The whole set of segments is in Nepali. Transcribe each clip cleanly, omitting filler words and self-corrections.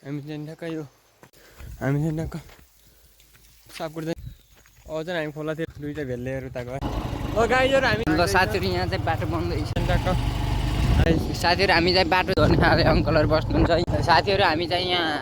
हामी चाहिँ ठ्याक्क यो हामी चाहिँ ठ्याक्क सापकोट अझ हामी खोलातिर दुईटा भेल्लेहरू त गयो गाईहरू हामी ल साथीहरू यहाँ चाहिँ बाटो बन्दैछ टक्क साथीहरू हामी चाहिँ बाटो धर्ने खाले अङ्कलहरू बस्नुहुन्छ है साथीहरू हामी चाहिँ यहाँ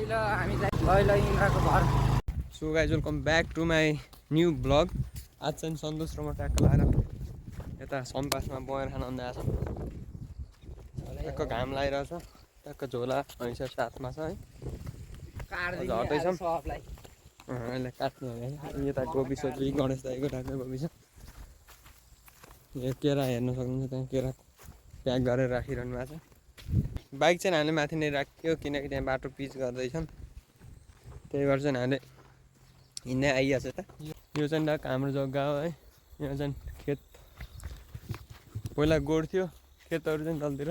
ल हामी चाहिँ ल इन्द्रको घर so guys welcome back to my new blog आज चाहिँ सन्तोष र म ट्याक्क लगाएर यता सम्पासमा बएर खान आउँदै आएको छ ट्याक्क घाम लागिरहेछ ट्याक्क झोला हैँस साथमा छ है हट्दैछ अहिले काट्ने हो यता गोबी सोबी गणेश दाईको ट्याक्कै गोबी छ यो केरा हेर्न सक्नुहुन्छ त्यहाँ केरा प्याक गरेर राखिरहनु भएको छ बाइक चाहिँ हामीले माथि नै राख्यो किनकि त्यहाँ बाटो पिच गर्दैछन् त्यही भएर चाहिँ हामीले हिँड्दै आइहाल्छ त यो चाहिँ ट्याक्क हाम्रो जग्गा हो है यहाँ चाहिँ खेत पहिला गोड थियो खेतहरू चाहिँ तलतिर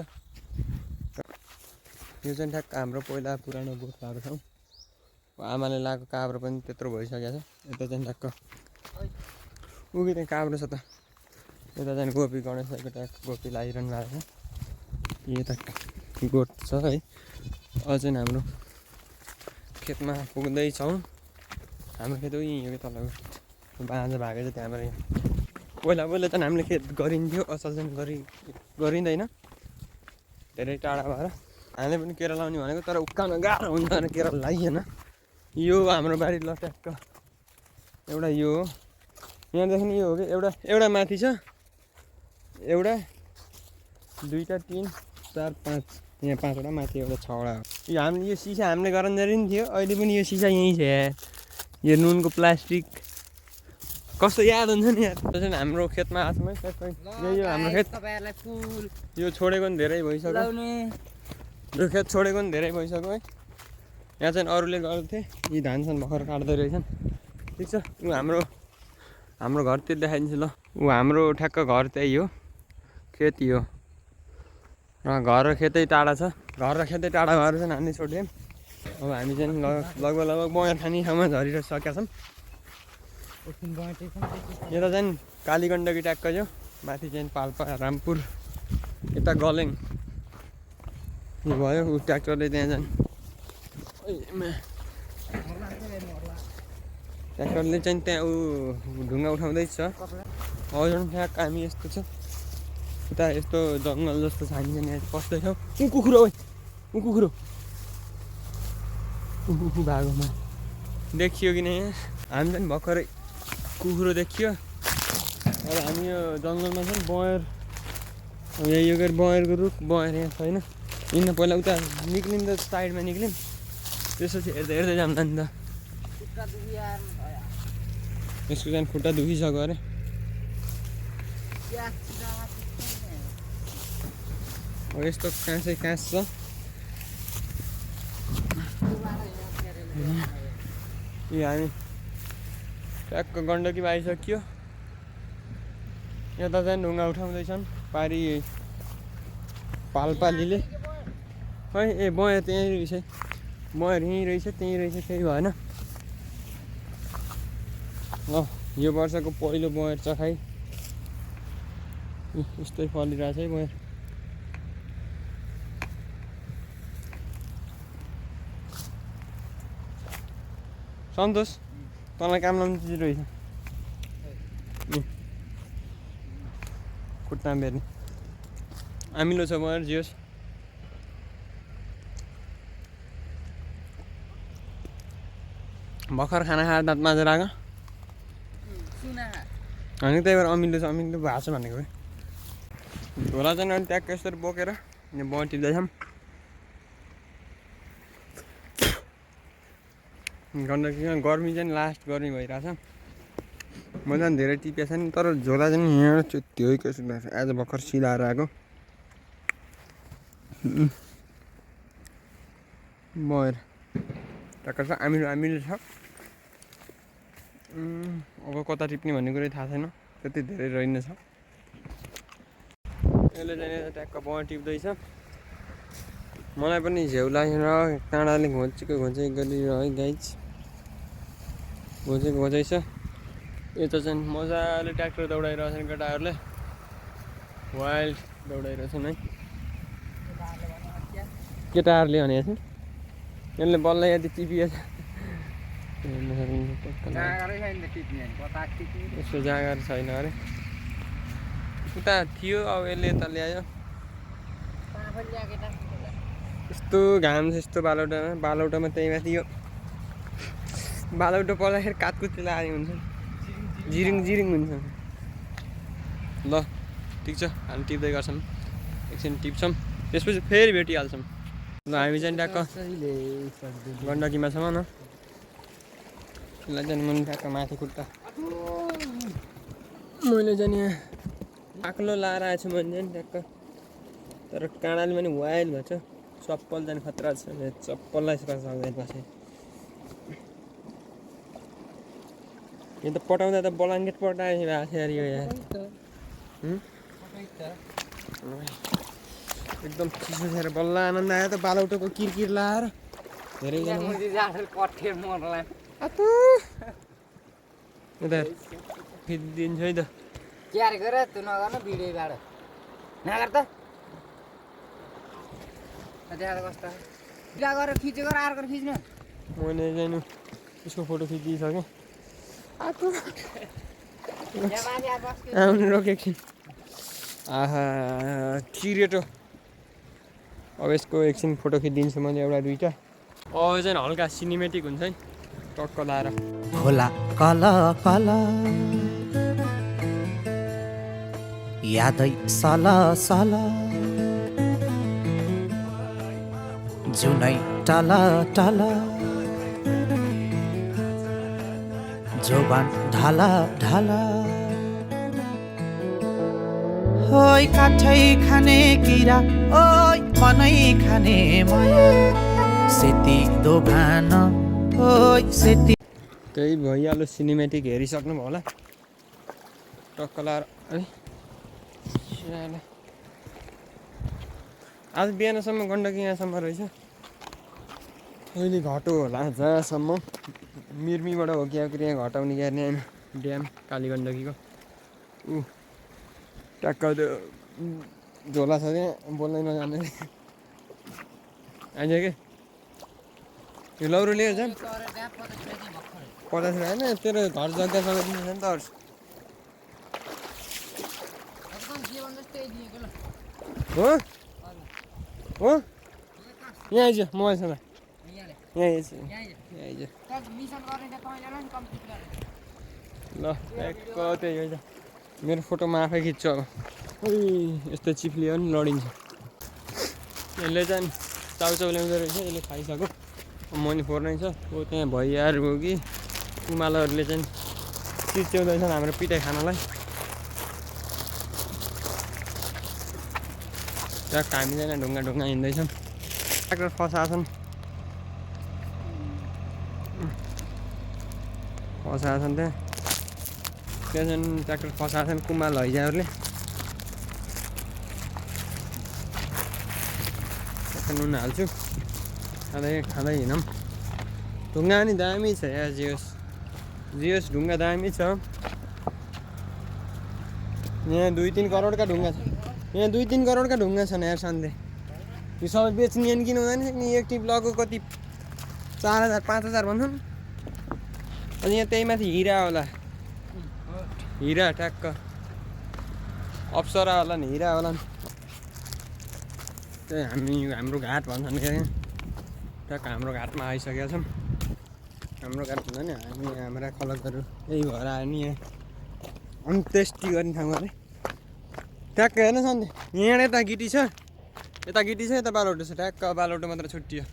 यो चाहिँ ठ्याक्क हाम्रो पहिला पुरानो गोठहरू ठाउँ आमाले लगाएको काब्रो पनि त्यत्रो भइसकेको छ यता चाहिँ ट्याक्क उगी त्यहाँ काब्रो छ त यता चाहिँ गोपी गणेश दाईको ट्याक्क गोपी लगाइरहनु भएको छ यता गोठ छ है अझै हाम्रो खेतमा पुग्दैछौँ हाम्रो खेत यहीँ हो कि तल बाँझो भएको छ त्यहाँबाट पहिला चाहिँ हामीले खेत गरिन्थ्यो असल चाहिँ गरिँदैन धेरै टाढा भएर हामीले पनि केरा लाउने भनेको तर उक्काउन गाह्रो हुन्छ भनेर केरा लाइएन यो हाम्रो बारी ल ट्याक्क एउटा यो हो यहाँदेखि यो हो कि एउटा माथि छ एउटा दुईवटा तिन चार पाँच यहाँ पाँचवटा माथि एउटा छवटा हो यो हामीले यो सिसा हामीले गराउँदै नि थियो अहिले पनि यो सिसा यहीँ छ यो नुनको प्लास्टिक कस्तो याद हुन्छ नि यार त्यो चाहिँ हाम्रो खेतमा आसमै यो हाम्रो खेत यो छोडेको पनि धेरै भइसक्यो यो खेत छोडेको पनि धेरै भइसक्यो है यहाँ चाहिँ अरूले गर्थे यी धान सान भर्खर काट्दै रहेछन् ठिक छ ऊ हाम्रो घरतिर देखाइदिन्छु ल ऊ हाम्रो ठ्याक्क घर त्यही हो खेत यो घर र खेतै टाढा छ घर र खेतै टाढा भएर चाहिँ हामी छोड्यौँ अब हामी चाहिँ लगभग बयर खाने ठाउँमा झरिसकेका छौँ यता चाहिँ कालीगण्डकी ट्याक्क थियो माथि चाहिँ पाल्पा रामपुर यता गलेङ यो भयो ऊ ट्र्याक्टरले त्यहाँ जाने ट्र्याक्टरले चाहिँ त्यहाँ ऊ ढुङ्गा उठाउँदैछ हजुर ठ्याक्क हामी यस्तो छ उता यस्तो जङ्गल जस्तो छ हामी यहाँ पस्दैछौँ ऊ कुखुरो ओइ ऊ कुखुरो भागोमा देखियो कि नै हामी पनि भर्खरै कुखुरो देखियो अब हामी यो जङ्गलमा चाहिँ बयर यो गरी बयरको रुख बयर यहाँ छैन हिँड्न पहिला उता निक्लिन्छ साइडमा निक्ल्यौँ त्यसपछि हेर्दै जाँदा नि त यसको चाहिँ खुट्टा दुखिसक्यो अरे अब यस्तो काँचै काँच छ यो हामी ट्याक्क गण्डकी आइसक्यो यता चाहिँ ढुङ्गा उठाउँदैछन् पारी पालपालीले खै ए बयर त्यहीँ रहेछ बयर यहीँ रहेछ त्यहीँ रहेछ केही भएन ल यो वर्षको पहिलो बयर चखाइ यस्तै फलिरहेछ है बयर सन्तोष तँलाई काम लाउनु चिज रहेछ खुट्टा बेर्ने आमिलो छ बयर जियोस् भर्खर खाना खाएर दाँत माझेर आएको होइन त्यही भएर अमिलो छ अमिलो भएको छ भनेको झोला चाहिँ अनि ट्याक्क यसरी बोकेर यहाँ बयर टिप्दैछौँ गण्डकीमा गर्मी चाहिँ लास्ट गर्मी भइरहेछ म चाहिँ धेरै टिपेको छ नि तर झोला चाहिँ यहाँ त्यो कसो लाग्छ आज भर्खर सिलाएर आएको बयर ट्याक्क छ आमिलो छ अब कता टिप्ने भन्ने कुरै थाहा छैन त्यति धेरै रहेनछ यसले चाहिँ ट्याक्क बयर टिप्दैछ मलाई पनि झ्याउ लागेर काँडाले घोचेको गरिरह्यो है गाइज घोचेको यता चाहिँ मजाले ट्र्याक्टर दौडाइरहेछन् केटाहरूले वाइल्ड दौडाइरहेछन् है केटाहरूले भनेको छ यसले बल्ल यति टिपिएछ यसको जाँगर छैन अरे उता थियो अब यसले यता ल्यायो यस्तो घाम छ यस्तो बालौटामा त्यही माथि यो बालौटो पर्दाखेरि कातकुती लाग्ने हुन्छ जिरिङ हुन्छ ल ठिक छ हामी टिप्दै गर्छौँ एकछिन टिप्छौँ त्यसपछि फेरि भेटिहाल्छौँ ल हामी चाहिँ ट्याक्क गण्डकीमा छौँ न यसलाई चाहिँ मैले ट्याक्क माथि खुट्टा मैले चाहिँ यहाँ आक्लो लाएर आएको छु मैले चाहिँ ट्याक्क तर काँडाले पनि वाइल्ड भएको छ चप्पल चाहिँ खतरा छ चप्पललाई सक्दैन पछि यो त पटाउँदा त ब्ल्याङ्केट पटाएको भएको छ यार यो यार एकदम चिसो छ बल्ल आनन्द आयो त बालौटोको किरकिर लाएर धेरैजना यता खिचिदिन्छु है त क्यार गर तँ नगर्न भिडियोबाट नगर त त्यहाँ कस्तो बिहा गरेर खिचेको र अर्को खिच्नु मैले चाहिँ उसको फोटो खिचिदिइसकेँ आउनु रोकेको एकछिन आहा चिरेटो अब यसको एकछिन फोटो खिचिदिन्छु मैले एउटा दुइटा अब चाहिँ हल्का सिनेमेटिक हुन्छ है टक्क लाएर खोला कल कल यादै सल सल जुनै टल टल जोबान ढाला ढाला ओइ काठै खाने किरा ओइ मनै खाने माया सेती दोभान ओइ सेती त्यही भइहाल्यो सिनेमेटिक हेरिसक्नु भयो होला टक्क लाएर है आज बिहानसम्म गण्डकी यहाँसम्म रहेछ अहिले घटो होला जहाँसम्म मिर्मीबाट हो कि अब यहाँ घटाउने गर्ने होइन ड्याम काली गण्डकीको ट्याक्क त्यो झोला छ त्यहाँ बोल्नै नजाने आइज कि यो लौरो लिएर जाऊँ 50 रुपियाँ होइन तेरो घर जग्गासँग दिन्छ नि त अरू हो हो यहाँ आइज मोबाइलसँग यहाँ आइज ल ट्याक्क त्यही हो मेरो फोटोमा आफै खिच्छु अब यस्तो चिप्लियो नि लडिन्छ यसले चाहिँ चाउचाउ ल्याउँदो रहेछ यसले खाइसक्यो मनी फोर्नै छ हो त्यहाँ भैयाहरू हो कि कुमालहरूले चाहिँ चिच्याउँदैछन् हाम्रो पिटाइ खानलाई ट्याक्क हामी चाहिँ ढुङ्गा हिँड्दैछौँ ट्र्याक्टर फसाछन् त्यहाँ चाहिँ ट्र्याक्टर फसाछन् कुमाल हैजाहरूले ट्याक्क नुन हाल्छु खाँदै हिँडौँ ढुङ्गा पनि दामी छ यार जियोस् ढुङ्गा दामी छ यहाँ 2-3 करोडका ढुङ्गा छ यहाँ 2-3 करोडका ढुङ्गा छन् यार सन्धे यो सबै बेच्ने कि हुँदैन नि एक टिप लगेको कति 4000-5000 भन्छन् अनि यहाँ त्यही माथि हिरा होला हिरा ट्याक्क अप्सरा होला नि हिरा होला नि त्यही हाम्रो घाट भन्छन् क्या ट्याक्क हाम्रो घाटमा आइसकेका छौँ हाम्रो घाट भन्दा नि हामी हाम्रा खलकहरू यही भएर आयो नि यहाँ अन्त्येष्टि गर्ने ठाउँ अरे ट्याक्क हेर्न सन्धे यहाँ यता गिटी छ यता बालौटो छ ट्याक्क बालौटो मात्र छुट्टियो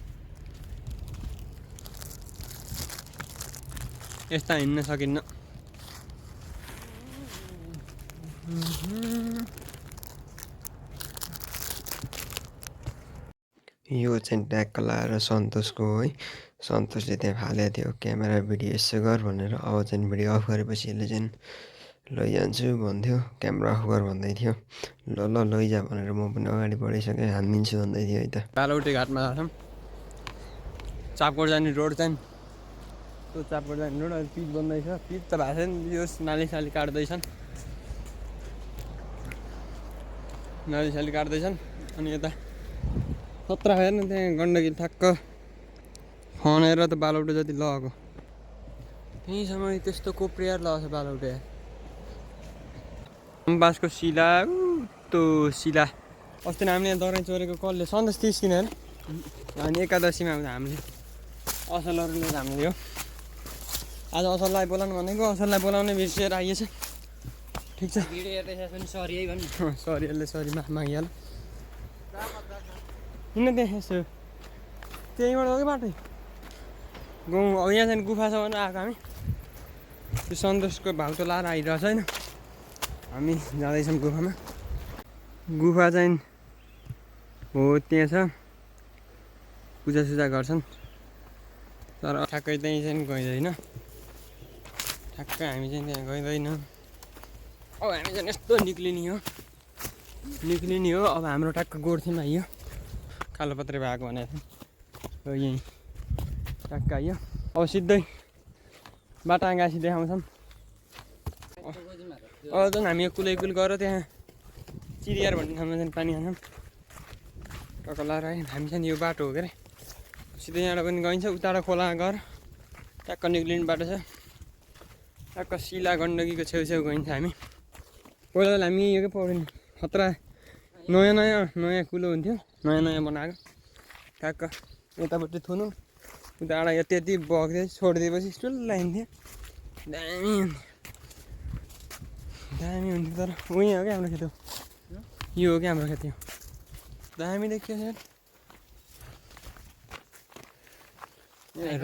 यस्ता हिँड्न सकिन्न यो चाहिँ ट्याक्क लाएर सन्तोषको है सन्तोषले त्यहाँ फालेको थियो क्यामेरा भिडियो यसो गर भनेर अब चाहिँ भिडियो अफ गरेपछि यसले चाहिँ लैजान्छु भन्थ्यो क्यामेरा अफ गर भन्दै थियो ल लैजा भनेर म पनि अगाडि बढिसकेँ हानिदिन्छु भन्दै थियो है त बालौटे घाटमा जान्छौँ चापकोट जाने रोड चाहिँ त्यो चापकोट जाने रोड अहिले पिच बन्दैछ पिच त भएको छैन यो नालीसाली काट्दैछन् अनि यता खतरा हेर्नु त्यहाँ गण्डकी ठ्याक्क खनेर त बालौटे जति लगेको त्यहीँसम्म त्यस्तो कोप्रिएर लगाएको छ बालौटे बाँसको सिला त्यो सिला अस्ति नै हामीले दराई चोरेको कसले सन्देश तिस्किने अरे अनि एकादशीमा आउँदा हामीले असलहरूले हामीले यो आज असललाई बोलाउनु भनेको असललाई बोलाउने बिर्सिएर आइएछ ठिक छ भिडियो हेर्दैछ पनि सरी है भन्नु सरी यसले सरी माफ मागिहाल्यो किन देखेछु त्यहीँबाट हो कि बाटै गाउँ अब यहाँ चाहिँ गुफा छ भनेर आएको हामी त्यो सन्तोषको भाउतो लाएर आइरहेको छैन हामी जाँदैछौँ गुफामा गुफा चाहिँ हो त्यहाँ छ पूजासुजा गर्छन् तर ठ्याक्कै त्यहीँ चाहिँ गइँदैन ठ्याक्कै हामी चाहिँ त्यहाँ गइँदैन अब हामी चाहिँ यस्तो निक्लिने हो अब हाम्रो ठ्याक्क गोर्थीमा आइयो कालोपत्रे भएको भनेको थियो यहीँ ठ्याक्क आइयो अब सिधै बाटागासी देखाउँछौँ अब झन् हामी यो कुलै कुल गएर त्यहाँ चिरियार भन्ने ठाउँमा चाहिँ पानी खान्छौँ टक्क लाएर आयो हामी चाहिँ यो बाटो हो के अरे सिधै यहाँबाट पनि गइन्छ उताबाट खोला गएर ट्याक्क निक्लिने बाटो छ ट्याक्क सिला गण्डकीको छेउछेउ गइन्छ हामी पहिला त हामी यो के पौडिन खतरा नयाँ कुलो हुन्थ्यो नयाँ बनाएको ट्याक्क यतापट्टि थुनु उताबाट यो त्यति बग्दै छोडिदिएपछि स्टुल्ल हिँड्थ्यो दामी हुन्थ्यो तर उहीँ हो क्या हाम्रो खेत यो हो क्या हाम्रो खेत हो दामी देखियो सर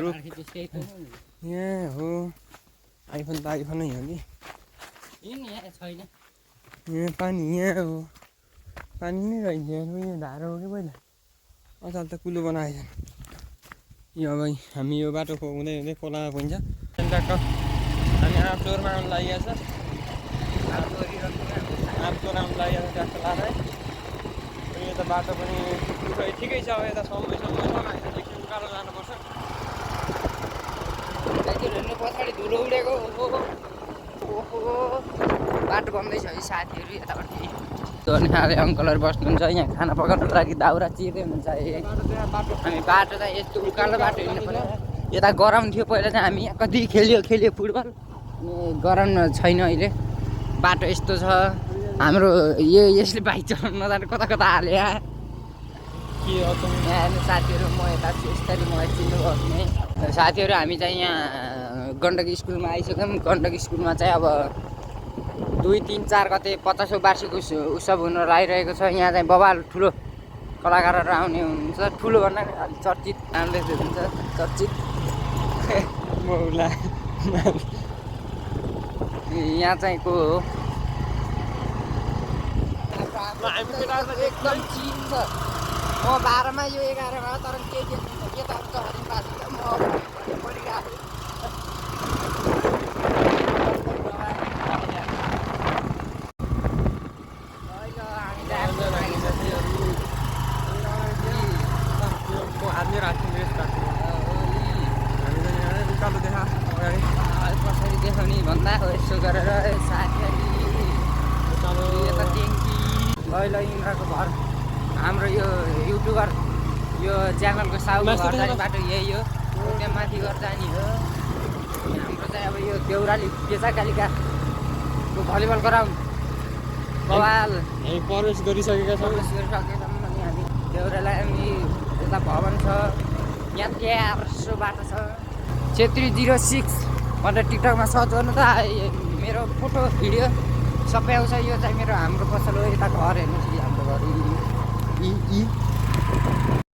रुख यहाँ हो आइफोन त आइफोनै हो कि छैन यहाँ पानी यहाँ हो पानी नै रहेछ यहाँ धारो हो कि पहिला अचाल त कुलो बनाएछ यो अब हामी यो बाटो हुँदै हुँदै खोलामा पुग्छ ट्याक्क हामी आउटडोरमा आउनु लागिरहेको छ आउटडोर आउनु लागिरहेको छ ट्याक्क लाएर यो त बाटो पनि ठिकै छ अब यता समयसम्म एकछिन उकालो जानुपर्छ पछाडि धुलो उडेको ओहो बाटो बन्दैछ है साथीहरू यतापट्टि धोनीले अङ्कलहरू बस्नुहुन्छ यहाँ खाना पकाउनुको लागि दाउरा चिर्दै हुनुहुन्छ हामी बाटो चाहिँ यस्तो उकालो बाटो हिँड्नु पर्यो यता गरम थियो पहिला चाहिँ हामी कति खेल्यो फुटबल गरम छैन अहिले बाटो यस्तो छ हाम्रो यसले बाइक चलाउनु नजाने कता कता हाल्यो यहाँ साथीहरू म यता यस्तरी मलाई चिन्नुभयो साथीहरू हामी चाहिँ यहाँ गण्डकी स्कुलमा आइसक्यौँ गण्डकी स्कुलमा चाहिँ अब 2, 3, 4 गते 50औं वार्षिक उत्सव हुन लागिरहेको छ यहाँ चाहिँ बबाल ठुलो कलाकारहरू आउने हुनुहुन्छ ठुलो भन्दा अलि चर्चित नामले हुन्छ चर्चित यहाँ चाहिँ को हो एकदम चिन छ म 12 मा यो 11 मा तर के त हुन्छ हरिण बाजु म परिरहेको कसरी देखाउने भन्दा यसो गरेर साथीहरू यता ट्याङ्की ल इन्द्रको घर हाम्रो यो युट्युबर यो च्यानलको साउको घर जाने बाटो यही हो त्यहाँ माथि घर जाने हो हाम्रो चाहिँ अब यो देउराली पेचाकालिकाको भलिबल ग्राउन्ड बवाल प्रवेश गरिसकेका छौँ अनि हामी देउरालाई हामी यता भवन छ यहाँ 1100 बाटो छ क्षेत्री 06 भनेर टिकटकमा सर्च गर्नु त मेरो फोटो भिडियो सबै आउँछ यो चाहिँ हाम्रो पसल हो यता घर हेर्नुहोस् हाम्रो घर